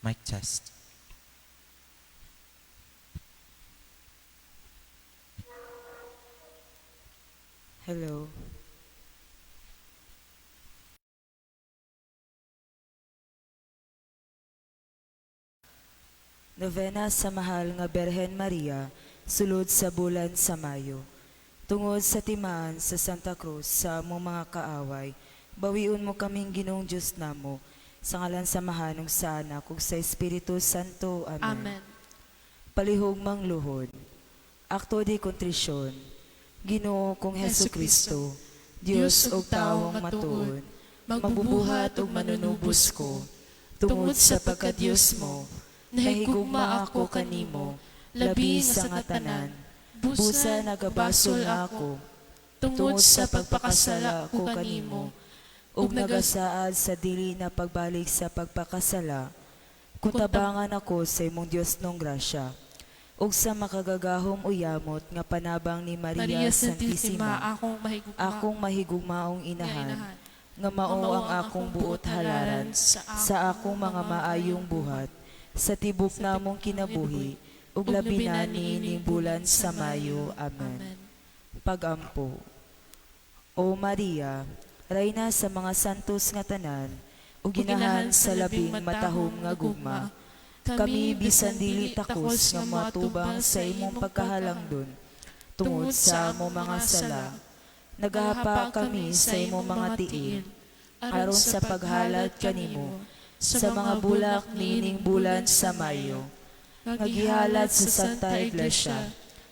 Mic test. Hello. Novena sa Mahal nga Berhen Maria, sulod sa bulan sa Mayo. Tungod sa timaan sa Santa Cruz sa among mga kaaway, bawion mo kaming Ginoong Diyos namo, sa ngalan sa Amahan ug sa Anak ug sa Espiritu Santo. Amen. Amen. Palihog mang luhod. Akto de kontrisyon. Ginoo kong Heso Kristo, Dios ug tawong matuod, magbubuhat ug manunubos ko, tungod sa pagka-Dios mo, nahigugma ako kanimo, labi sa nga tanan. Busa nagabasol ako, tungod sa pagpakasala ko kanimo, ug nagasaad sa dili na pagbalik sa pagpakasala, kung tabangan ako sa imong Dios nong grasya, ug sa makagagahom uyamot nga panabang ni Maria, Maria Santissima, Santissima, akong mahigugma, akong mahigugmaong nga inahan, inahan, nga mao ang akong buot halaran sa akong mga maayong buhat, sa tibok namong kinabuhi, ug labi na niining bulan sa Mayo. Amen. Pagampo. O Maria, Reyna sa mga santos nga tanan, ug ginahan sa labing matahom nga gugma, kami bisan dili takos nga matubang sa imong pagkahalangdon, tungod sa among mga sala, nagahapa kami sa imong mga tiil, aron sa paghalad kanimo sa mga bulak niining bulan sa Mayo, nga gihalad sa Santa Iglesia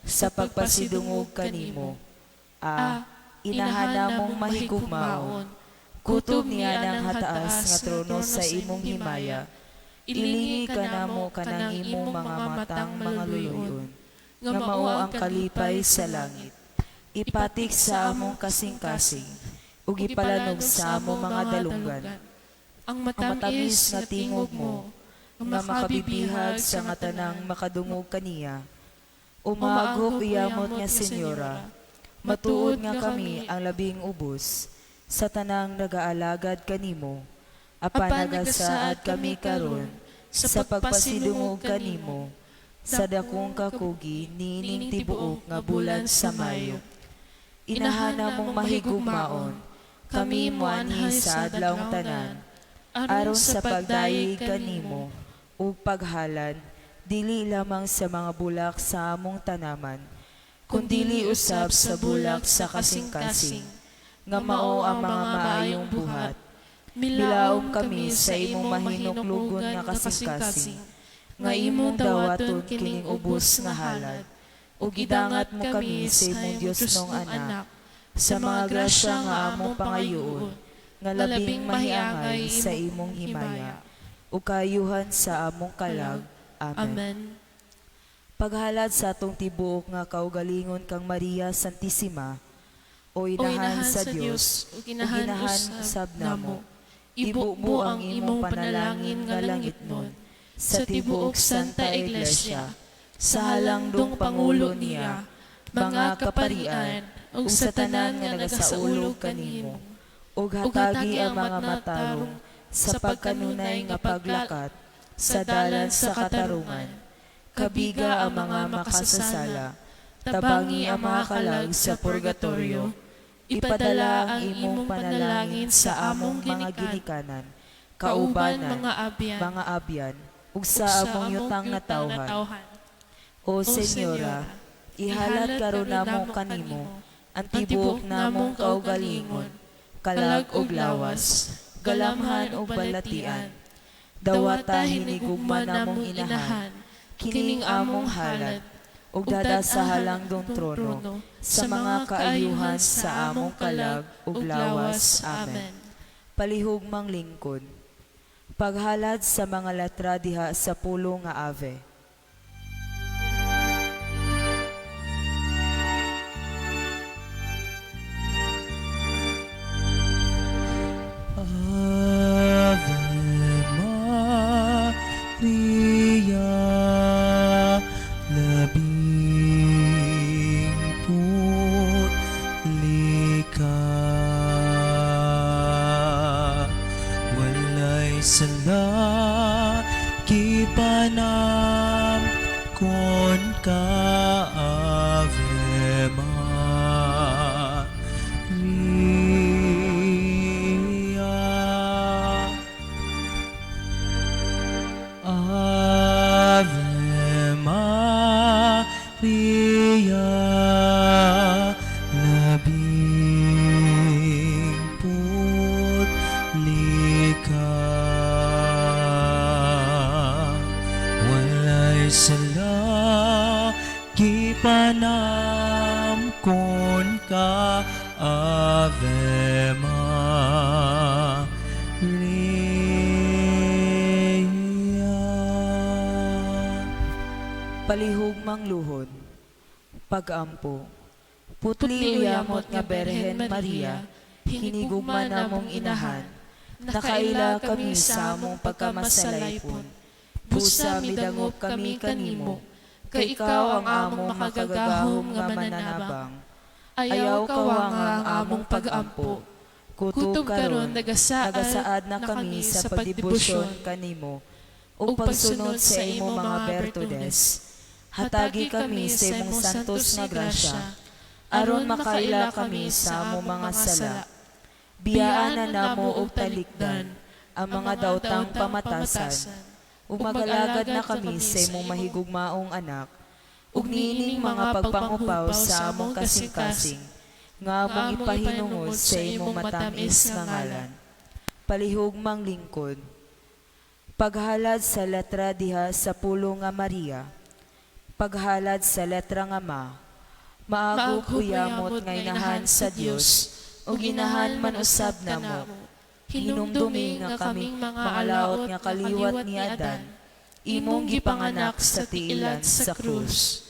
sa pagpasidungog kanimo. A, inahan namong mahigugmaon, kutob niya ng hataas nga trono sa imong himaya, ilingi kanamo kanang imong mga matang mga luyoyon, nga mao ang kalipay sa langit. Ipatik sa among kasing-kasing, ug ipalanog sa among mga dalunggan, ang ang matamis matamis nga tingog mo, nga makabibihag sa nga tanang makadungog kaniya. O maagop iyamot nga Senyora, matuod nga kami ang labing ubos sa tanang nagaalagad kanimo, apan nagasaad kami karon sa pagpasidungog kanimo sa dakong kakugi niining tibuok nga bulan sa Mayo. Inahan namong mahigugmaon, kami moanhi sa adlawng tanan, aron sa pagdayeg kanimo ug paghalad dili lamang sa mga bulak sa among tanaman, kundili usab sa bulak sa kasing-kasing, nga mao ang mga maayong buhat. Milaom kami sa imong mahinuklugon nga kasing-kasing, nga imong dawaton kining ubos nga halad, ug idangat mo kami sa imong Dios nong anak, sa mga grasya nga among pangayoon, nga labing mahiangay sa imong himaya, ug kaayuhan sa among kalag. Amen. Amen. Paghalad sa atong tibuok nga kaugalingon kang Maria Santissima, o O inahan sa Dios, ug inahan inahan usab usab namo, namo, ibubo ang imong panalangin nga langitnon sa tibuok Santa Iglesia, sa halangdong pangulo niya, mga kaparian, ug sa tanan nga nagasaulog kanimo, ug ug hatagi ang mga matarong sa pagkanunay nga paglakat sa dalan sa katarungan. Kabiga ang mga makasasala, tabangi ang mga kalag sa purgatorio, ipadala ang imong panalangin sa among mga ginikanan, kauban kaubanan, mga abyan, mga abyan, ug ug sa among yutang natawhan. O O Senyora, ihalat karon namo kanimo ang tibuok namong kaugalingon, kalag ug lawas, galamhan ug balatian. Dawata hinigugma namong inahan, kining among halad, ug dada sa halangdong trono, sa mga kaayuhan sa among kalag ug lawas. Amen. Palihog mang lingkod. Paghalad sa mga letra diha sa pulo nga Ave. Ave Maria, labing putli ka. Walay sala. Sala, gipanamkon ka, Ave Maria. Palihugmang luhod. Pag-ampo. Putli uyamot nga Berhen Maria, hinigugma namong inahan, nakaila kami sa among pagkamasalaypon. Busa midangop kami kanimo, kay ikaw ang among makagagahom nga mananabang. Ayaw kawanga ang among pag-ampo. Kutob karon nagasaad, nagasaad na kami sa pagdebosyon kanimo ug pagsunod sa imong mga bertudes. Hatagi kami sa imong santos nga grasya, aron makaila kami sa among mga sala. Biyaan na namo og talikdan ang mga daotang pamatasan, ug magalagad na kami sa imong mahigugmaong anak, ug niining mga pagpangupaw sa among kasing-kasing, nga among ipahinungod sa imong matamis nga ngalan. Palihugmang lingkod. Paghalad sa letra diha sa pulong nga Maria. Paghalad sa letra nga Ma. Maago uyamot nga inahan sa Dios ug inahan man usab namo. Hinumdumi nga kaming mga laot nga kaliwat ni Adan, imong gipanganak sa tiilan sa krus.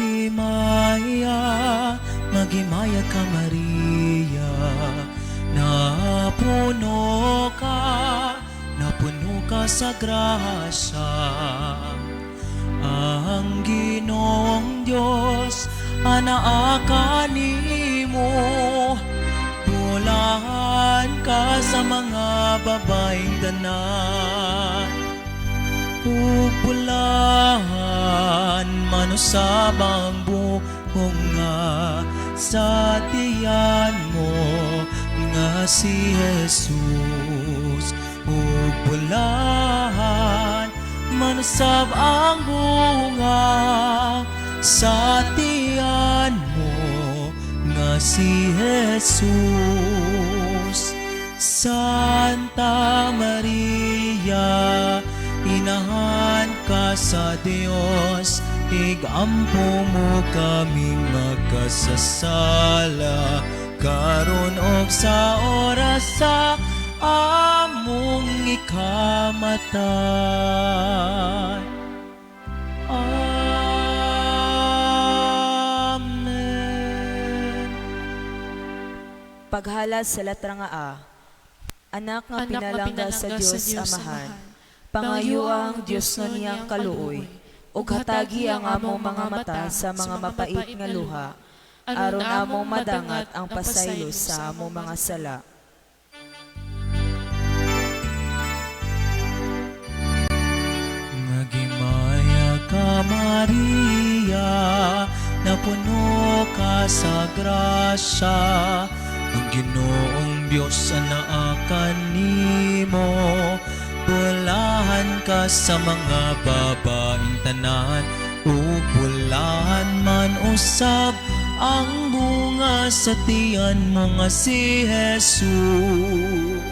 Magimaya, magimaya ka, Maria, napuno ka sa grasya. Ang Ginoong Diyos, anaa kanimo, bulahan ka sa mga babaeng tanan, ug bulahan man usab ang bunga sa tiyan mo nga si Jesus, ug bulahan man usab ang bunga sa tiyan mo nga si Jesus. Santa Maria, inahan ka sa Dios, igampo mo kaming makasasala, karon og sa oras sa among ikamatay. Amen. Paghalad sa letra nga A. Anak nga Anak nga pinalangga sa Dios Amahan, pangayoa ang Dios nga niyang kaluoy, ug hatagi ang among mga mata sa mga mapait nga luha, aron among madangat ang pasaylo sa among mga sala. Magimaya ka, Maria, napuno ka sa grasya, ang Ginoong Diyos anaa kanimo, bulahan ka sa mga babaeng tanan, ug bulahan man usab ang bunga sa tiyan mo nga si Jesus.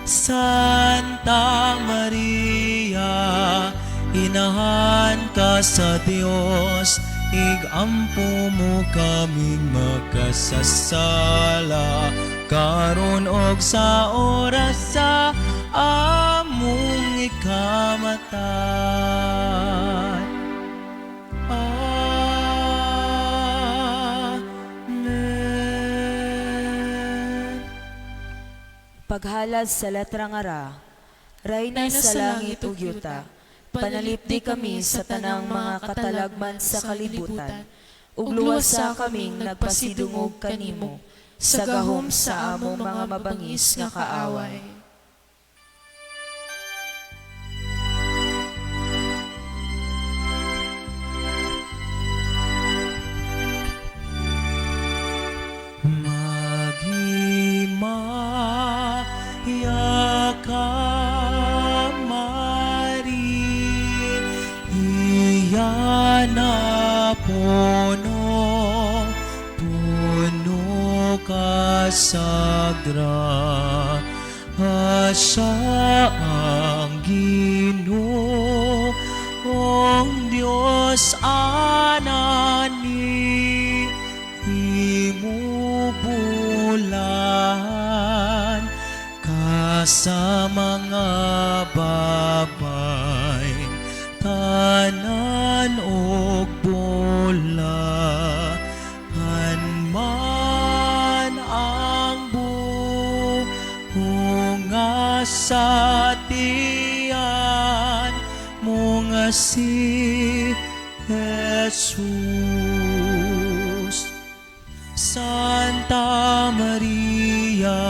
Santa Maria, inahan ka sa Dios, igampo mo kaming makasasala, karon og sa oras sa among ikamatay. Amen. Paghalad sa letra nga Ra. Rayna sa langit ug yuta, panalipdi kami sa tanang mga katalagman sa kalibutan, ug luwasa kaming nagpasidungog kanimo sa gahom sa among mga mabangis nga kaaway. Magimaya ka, Maria, na puno, puno ka sa grasya, ang Ginoong Diyos anani imo, bulahan ka sa mga babae tanan og bulahan man ang bunga sa tiyan mo nga si Jesus. Santa Maria,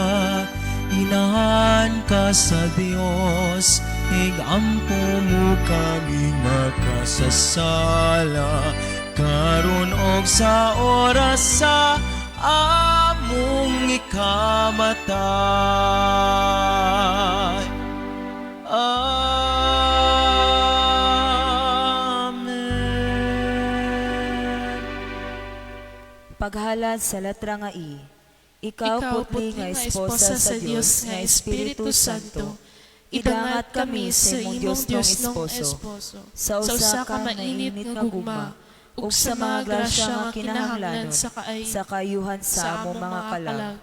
inahan ka sa Dios, igampo mo kaming makasasala, karon og sa oras sa among ikamatay. Amen. Paghalad sa letra nga I. Ikaw, putli nga esposa sa Dios nga Espiritu Santo, idangat kami sa imong Dios nong esposo, sa usa ka mainit nga gugma, ug sa mga grasya nga kinahanglanon sa kaay sa kaayuhan sa among mga kalag.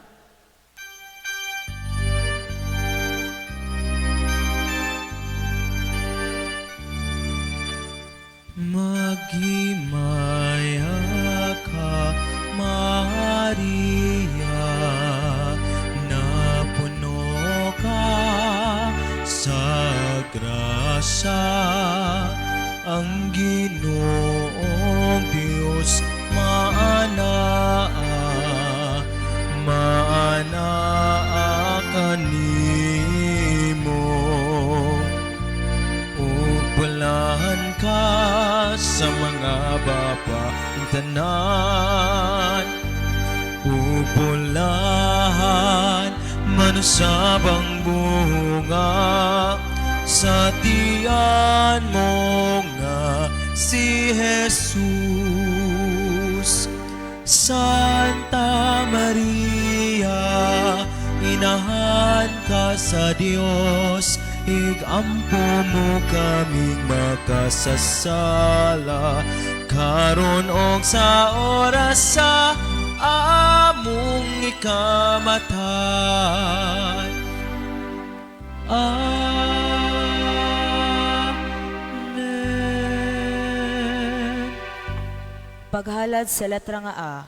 Maghimaya ka, Maria, napuno ka sa grasya, ang Ginoong Diyos maanaa, maanaa kanimo. Ug bulahan ka sa mga babaeng tanan, ug bulahan man usab ang bunga sa tiyan mo nga si Jesus. Santa Maria, inahan ka sa Dios, igampo mo kaming makasasala, karon og sa oras sa among ikamatay. Amen. Paghalad sa letra nga A.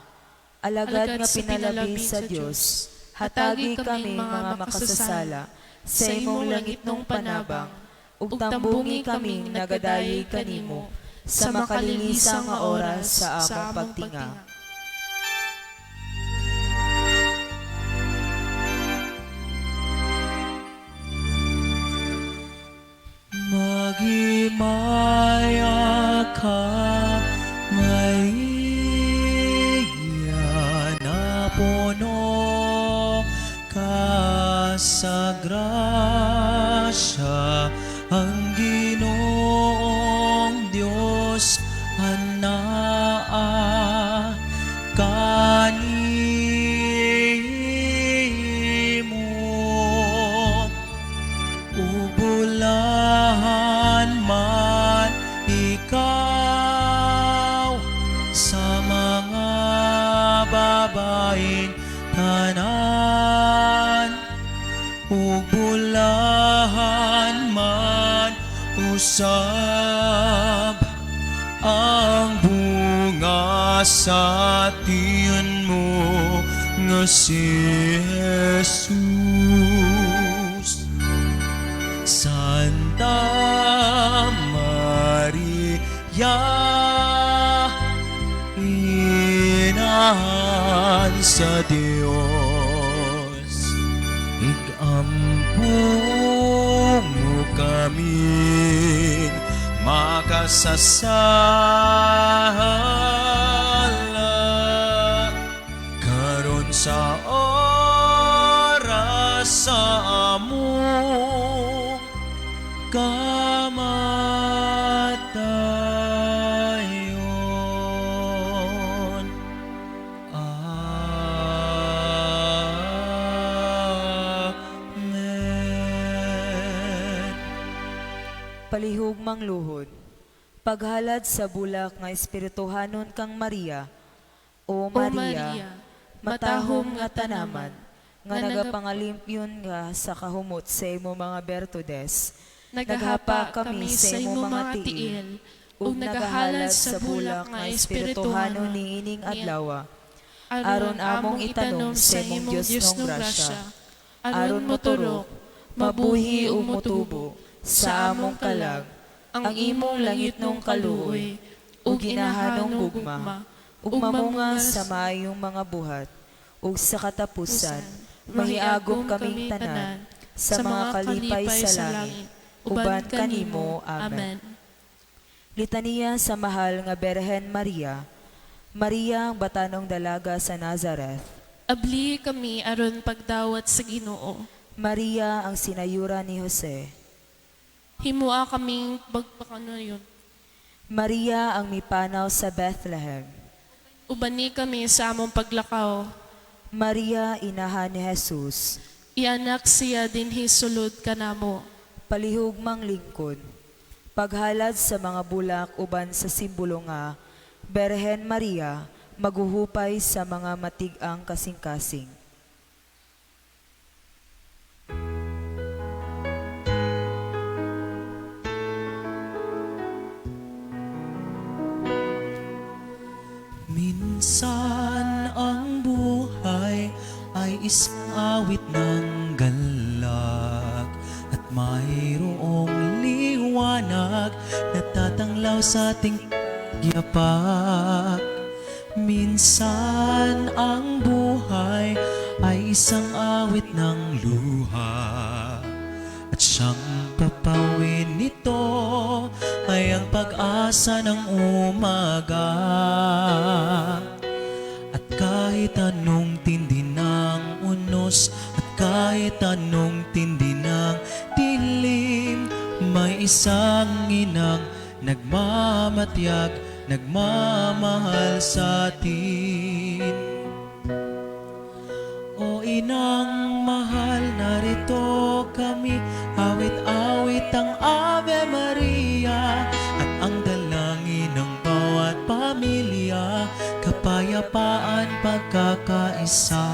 Alagad nga pinalabi sa Dios, hatagi kami mga makasasala sa imong langitnong panabang, ug tambungi kaming nagadayeg kanimo sa makalilisang nga oras sa among pagtinga. Maghimaya ka, Maria, napuno ka sa grasya, ang Ginoong Diyos anaa kanimo, ug bulahan man ikaw sa mga babaeng tanan, ug bulahan man usab ang bunga sa tiyan mo nga si Jesus. Santa Maria, inahan sa Dios, igampo mo kaming makasasala, karon sa oras sa among kamatayon. Amen. Palihog mangluhod. Paghalad sa bulak nga espirituhanon kang Maria. O O Maria, Maria, matahom nga tanaman, nga nga nagapangalimpyon nga sa kahumot sa imo mga bertudes, nagahapa kami sa imong mga tiil, ug nagahalad sa bulak nga espirituhanon niining adlaw, aron among itanom sa imong Dios ng grasya, aron moturok, mabuhi ug motubo sa among kalag, ang imong langitnong kaluoy, ug ginahanong gugma, ug mamunga sa maayong mga buhat, ug sa katapusan, mahiagom kaming tanan sa mga kalipay sa langit, uban kanimo. Amen. Litaniya sa mahal nga Berhen Maria. Maria ang batanong dalaga sa Nazareth. Abli kami aron pagdawat sa Ginoo. Maria ang sinayura ni Jose. Himua kaming bagpakanayon. Maria ang mipanaw sa Bethlehem. Ubani kami sa among paglakaw. Maria inahan ni Jesus. Ianak siya dinhi sulod kanamo. Palihog mang lingkod. Paghalad sa mga bulak uban sa simbolo nga Berhen Maria maguhupay sa mga matig-ang kasing-kasing. Minsan ang buhay ay isang awit ng galak at mayroong liwanag na tatanglaw sa ating yapak. Minsan ang buhay ay isang awit ng luha at siyang papawin nito ay ang pag-asa ng umaga. At kahit anong tindi ng unos, at kahit anong tindi ng dilim, may isang inang nagmamatyag, nagmamahal sa atin. O inang mahal, narito kami, awit-awit ang Ave Maria, at ang dalangin ng bawat pamilya, kapayapaan, pagkakaisa.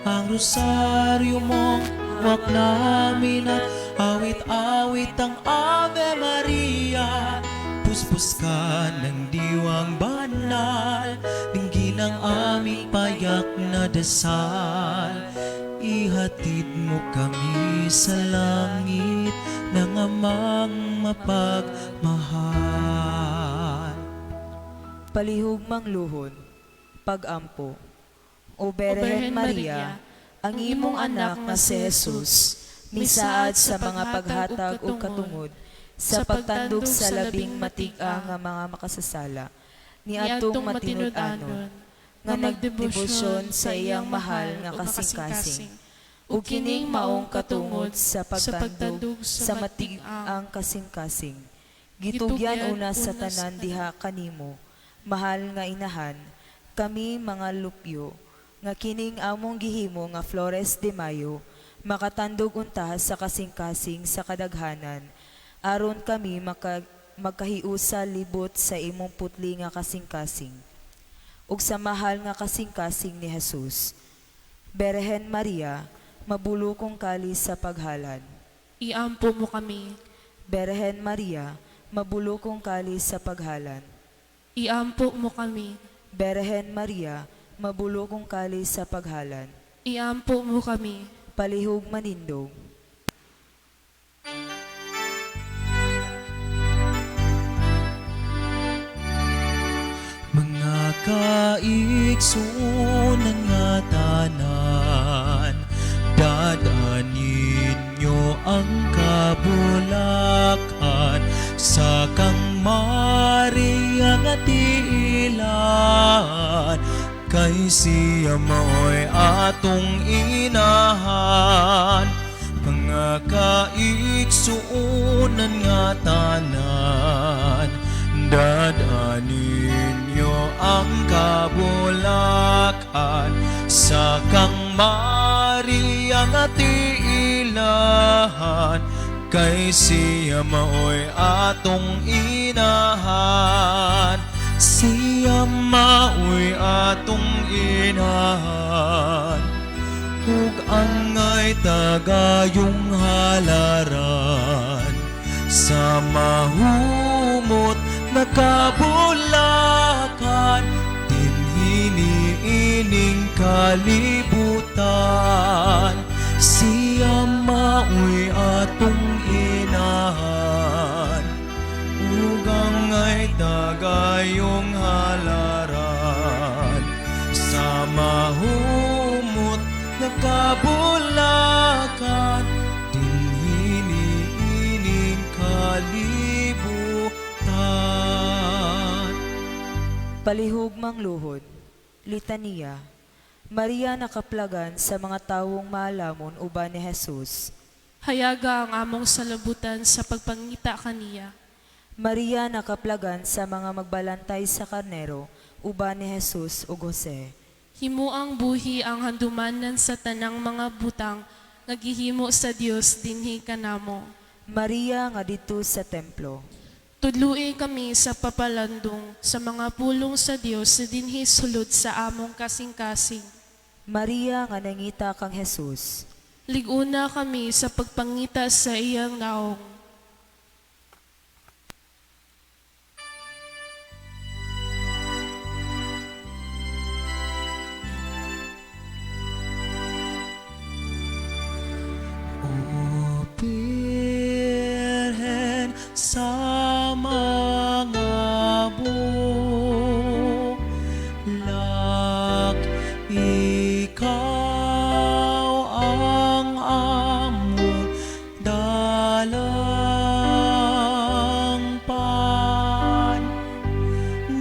Ang rosaryo mong hawak namin at awit-awit ang Ave Maria. Puspos ka ng diwang banal, dinggin ang aming payak na dasal. Ihatid mo kami sa langit ng amang mapagmahal. Palihog mangluhod, pagampo. O Berhen Maria, ang imong anak nga si Jesus, misaad sa mga paghatag ug katungod, sa pagtandog sa labing matig-a nga mga makasasala, niadtong matinud-anon, nga nagdebosyon sa iyang mahal nga kasing-kasing, ug kining maong katungod sa pagtandog sa matig-ang kasing-kasing. Gitugyan una sa tanan diha kanimo, mahal nga inahan, kami mga lupyo, nga kining among gihimo nga Flores de Mayo, makatandog unta sa kasing-kasing sa kadaghanan, aron kami magkahiusa libot sa imong putli nga kasing-kasing, ug sa mahal nga kasing-kasing ni Jesus. Berhen Maria, mabulukong kalis sa paghalad. Iampo mo kami. Berhen Maria, mabulukong kalis sa paghalad. Iampo mo kami. Berhen Maria, mabulukong kalis sa paghalad. Iampo mo kami. Palihog manindog. Mga kaigsunan nga tanan, dadanin nyo ang kabulakan sa kang Maria nga tiilan, kay siya mo'y atong inahan. Mga kaigsunan nga tanan, dadanin nyo ang kabulakan sa kang Maria nga tiilan, Kay siya maoy atong inahan. Siya maoy atong inahan, ug angay tagayong halaran sa mahumot na kabulakan dinhi niining kalibutan. Siya maoy atong inahan, ug angay tagayong halaran sa mahumot na kabulakan dinhi niining kalibutan. Palihog mangluhod. Litanya. Maria nakaplagan sa mga tawong maalamon uban ni Jesus. Hayaga ang among salabutan sa pagpangita kaniya. Maria nakaplagan sa mga magbalantay sa karnero uban ni Jesus ug Jose. Himuang buhi ang handumanan sa tanang mga butang nga gihimo sa Dios dinhi kanamo. Maria nga didto sa templo. Tudloi kami sa papalandong sa mga pulong sa Dios sa dinhi sulod sa among kasing-kasing. Maria nga nangita kang Jesus. Lig-una kami sa pagpangita sa iyang naong. O Birhen sa mga bulak, ikaw ang among dalangpan.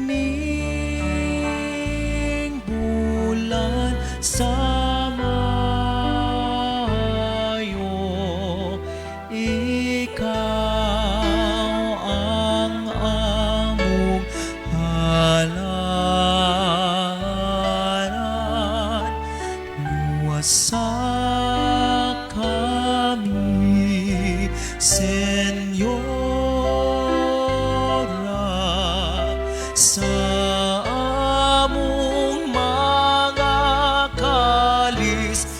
Ning bulan sa Mayo, ikaw ang among halaran. Luwasa kami, Senyora, sa among mga kalisdanan.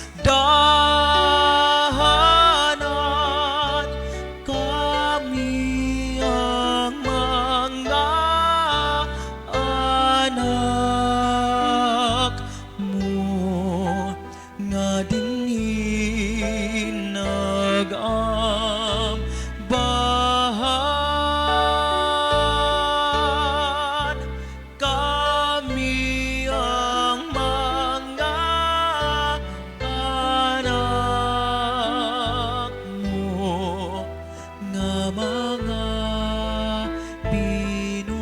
Kami ang mga anak mo nga dinhi nag-ambahan. Kami ang mga anak mo nga mga binunyagan.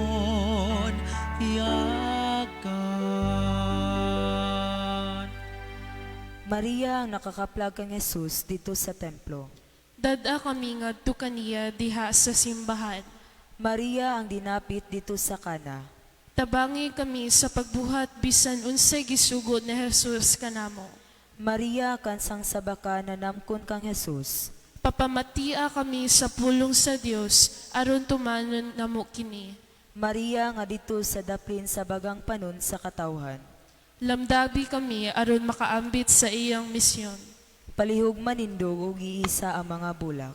Maria ang nakakaplag kang Jesus didto sa templo. Dad-a kami ngadto kaniya diha sa simbahan. Maria ang dinapit didto sa Kana. Tabangi kami sa pagbuhat bisan unsay gisugod ni Jesus kanamo. Maria kansang sabaka nanamkon kang Jesus. Papamatia kami sa pulong sa Dios aron tumanon namo kini. Maria nga didto sa daplin sa bagang panon sa katawhan. Lamdabi kami aron makaambit sa iyang misyon. Palihog manindog ug iisa ang mga bulak.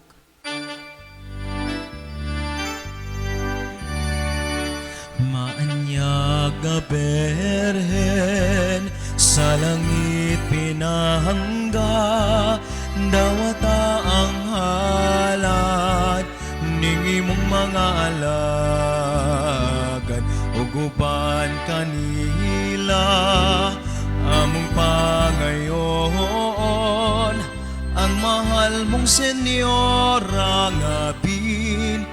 Maanyag nga berhen sa langit pinahangga, dawata ang halad ning imong mga alagad ug uban kanila among pangayoon ang mahal mong senyora nga bendisyon.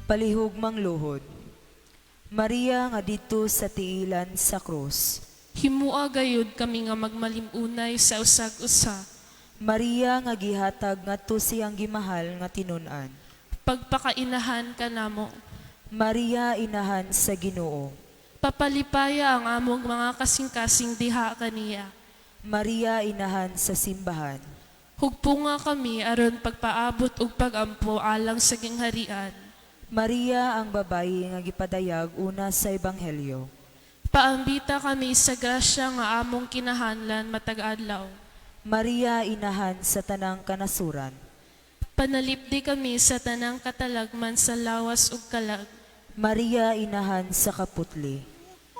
Palihog mangluhod. Maria nga didto sa tiilan sa krus. Himua gayud kami nga magmalimunay sa usag-usa. Maria nga gihatag ngadto siyang gimahal nga tinun-an. Pagpakainahan kanamo. Maria inahan sa Ginoo. Papalipaya ang among mga kasing-kasing diha kaniya. Maria inahan sa simbahan. Hugpunga kami aron pagpaabot og pagampo alang sa gingharian. Maria, ang babayi nga gipadayag una sa Ebanghelyo. Paambita kami sa grasya nga among kinahanglan matag adlaw. Maria, inahan sa tanang kanasuran. Panalipdi kami sa tanang katalagman sa lawas ug kalag. Maria, inahan sa kaputli.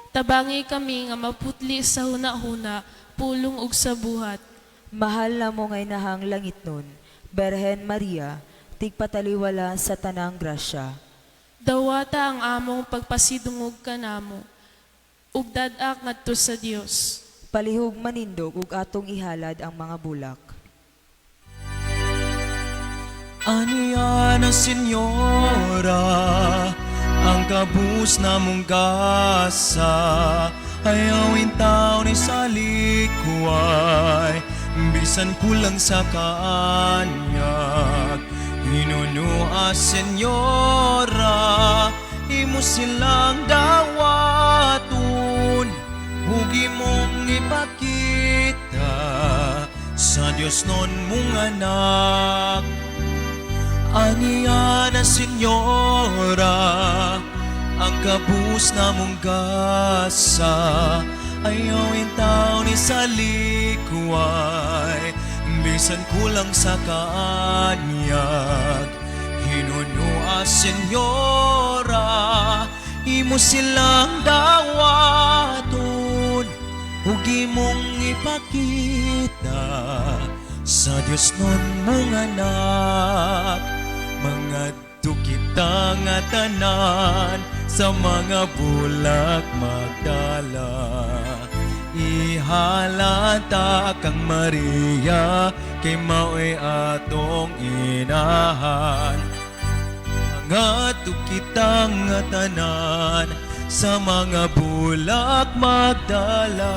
Tabangi kami nga maputli sa hunahuna, pulong ug sa buhat. Mahal namo nga inahang langitnon, Berhen Maria, tigpataliwala sa tanang grasya. Dawata ang among pagpasidungog kanamo ug dad-a ngadto sa Dios. Palihog manindog ug atong ihalad ang mga bulak. Aniana, Senyora, ang kabus namong gasa, ayaw intaw ni salikuay, bisan kulang sa kaanyag. Hinunua, Senyora, imo silang dawaton, hugi mong ipakita sa Diyos nun mong anak. Aniana, Senyora, ang kabus namong gasa, ayaw intaw ni salikuay, bisan kulang sa kaanyag. Hinunua, Senyora, imo silang dawaton, hugi mong ipakita sa Diyos nun mong anak. Mangadto kita nga tanan sa mga bulak magdala. Ihalata kang Maria, kay mao'y atong inahan. Mangadto kita nga tanan sa mga bulak magdala.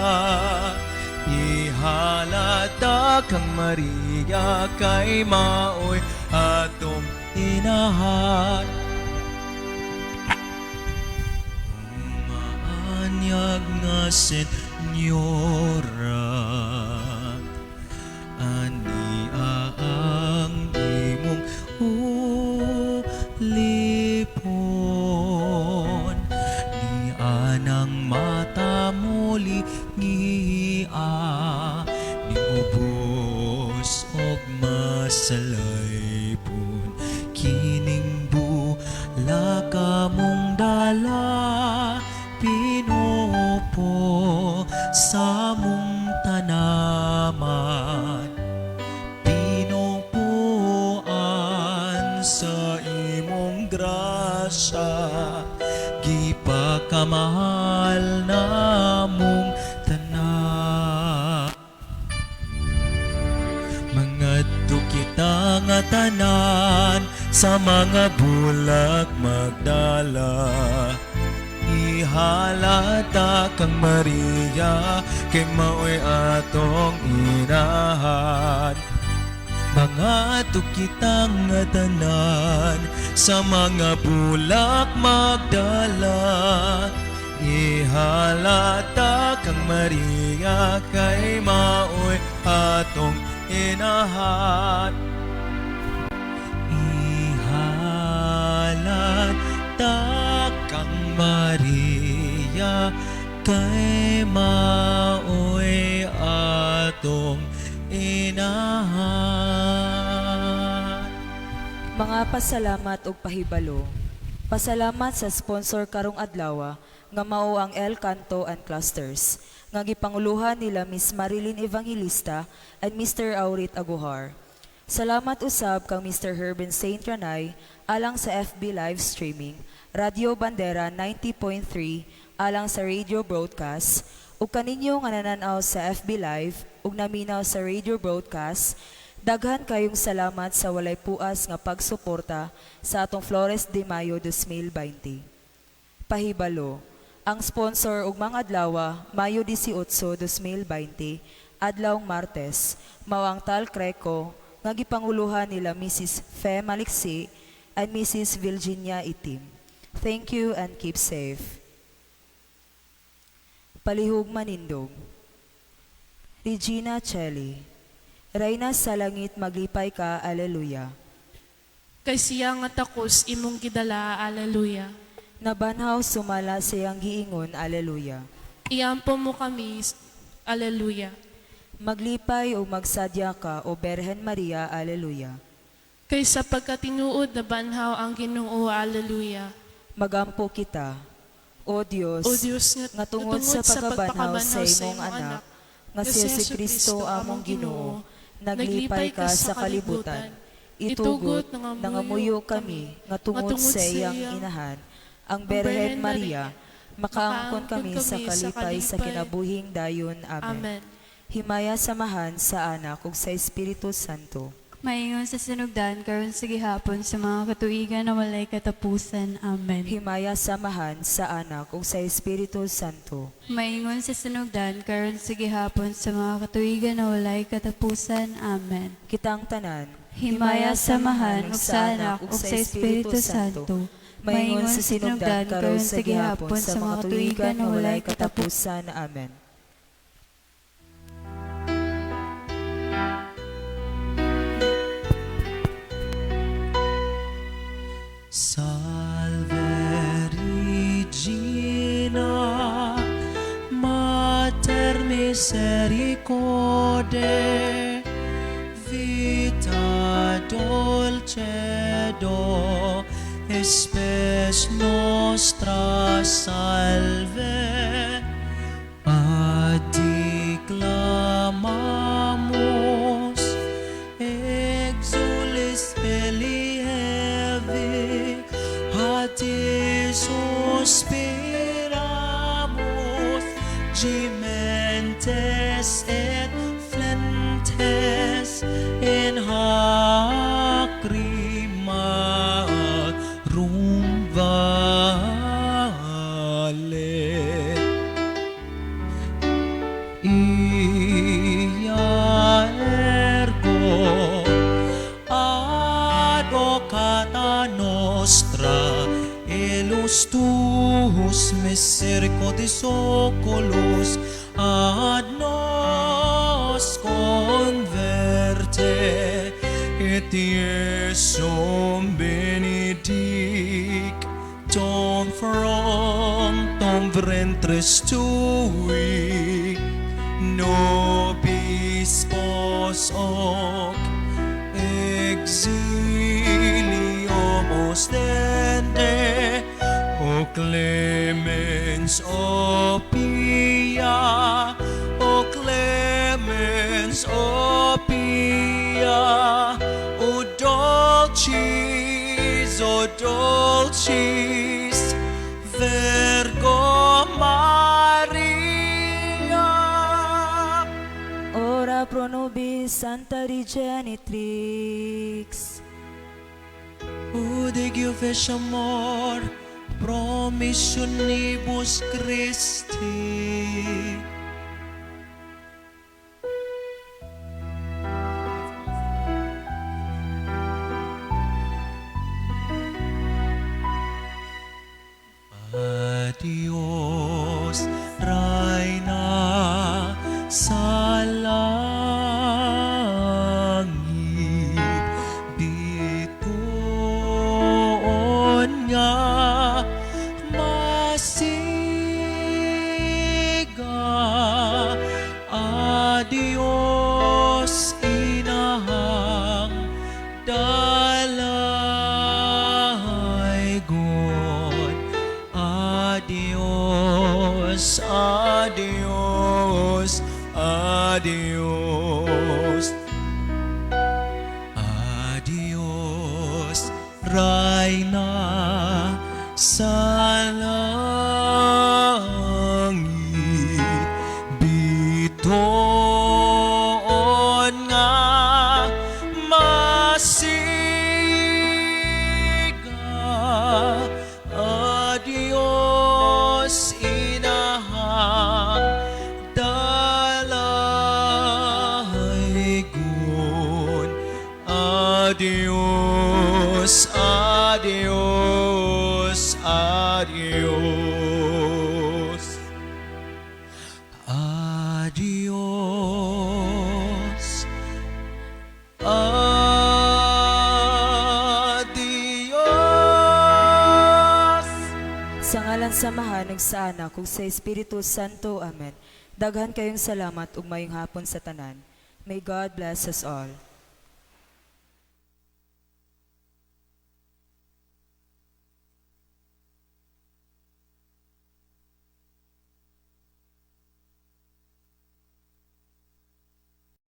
Ihalata kang Maria, kay mao'y atong inahan. Umaanyag nga Senyora, ania ang imong ulipon, ni anang mata muli ngia, ning ubos og masalaypon, kining bulak among dala, pinupo sa mong tanaman, pinupuan sa imong grasya, gipakamahal namong tanan. Mangadto kita nga tanan sa mga bulak magdala. Ihalata kang Maria, kay mao'y atong inahan. Mangadto kita nga tanan sa mga bulak magdala. Ihalata kang Maria, kay mao'y atong inahan. Ihalata kang Maria, kay mao'y atong inahan. Mga pasalamat ug pahibalo. Pasalamat sa sponsor karong adlaw nga mao ang El Canto and Clusters nga gipanguluhan nila Miss Marilyn Evangelista and Mr. Aurit Aguhar. Salamat usab kang Mr. Herben Saint Ranay alang sa FB live streaming, Radyo Bandera 90.3 alang sa radio broadcast, ug kaninyo nga nananaw sa FB Live ug naminaw sa radio broadcast. Daghan kayong salamat sa walay puas nga pagsuporta sa atong Flores de Mayo 2020. Pahibalo, ang sponsor ugmang adlaw, Mayo 18, 2020, adlawng Martes, mao ang Tal Creco nga gipanguluhan nila Mrs. Fe Maliksi and Mrs. Virginia Itim. Thank you and keep safe. Palihog manindog. Regina Celli, Reyna sa langit, maglipay ka, Alleluia. Kay siya nga takos imong gidala, Alleluia. Nabanhaw sumala sa iyang giingon, Alleluia. Iampo mo kami, Alleluia. Maglipay o magsadya ka, O Berhen Maria, Alleluia. Kay sa pagkatinuod nabanhaw ang Ginoo, Alleluia. Magampo kita, O Dios, O Dios nga tungod sa pagkabanhaw sa imong anak, nga si Jesu Kristo among Ginoo, naglipay ka sa kalibutan. Itugot nangamuyo kami nga tungod sa iyang inahan, ang Berhen Maria, makaangkon kami sa kalipay sa kinabuhing dayon. Amen. Amen. Himaya sa Amahan, sa Anak, ug sa Espiritu Santo. Maingon sa sinugdan, karon sa gihapon, sa mga katuigan na walay katapusan. Amen. Himaya sa Amahan, sa Anak, ug sa Espiritu Santo. Maingon sa sinugdan, karon sa gihapon, sa mga katuigan na walay katapusan. Amen. Kitang tanan, Himaya sa Amahan, ug sa Anak, ug sa Espiritu Santo. Maingon sa sinugdan, karon sa gihapon, sa mga katuigan na walay katapusan. Amen. Salve Regina, Mater misericordiae, vita dulcedo, spes nostra salve. Ad te clamamus, exules filii Aevae, ad te suspiramus, gementes et flentes in hac lacrimarum vale. Ia ergo advocata nostra, illos tuos misericordis oculos ad nos converte, et Iesum benedictum fructum ventris tui, nobis post hoc exilium ostende, O clemens, O pia, O clemens, O pia, O dulcis, O dulcis, Virgo Maria. Ora pro nobis, Santa Dei Genitrix. Ude iuvex amor, promissionibus Christi. Adios, Reyna sa langit, bituon nga masiga. Adios, inahang dalaygon. Adios, adios, adios. Adios, Reyna sa langit, bituon nga masiga. Adios, inahang dalaygon. Adios, adios, adios. Sa ngalan sa Amahan, ug sa Anak, ug sa Espiritu Santo. Amen. Daghan kayong salamat ug maayong hapon sa tanan. May God bless us all.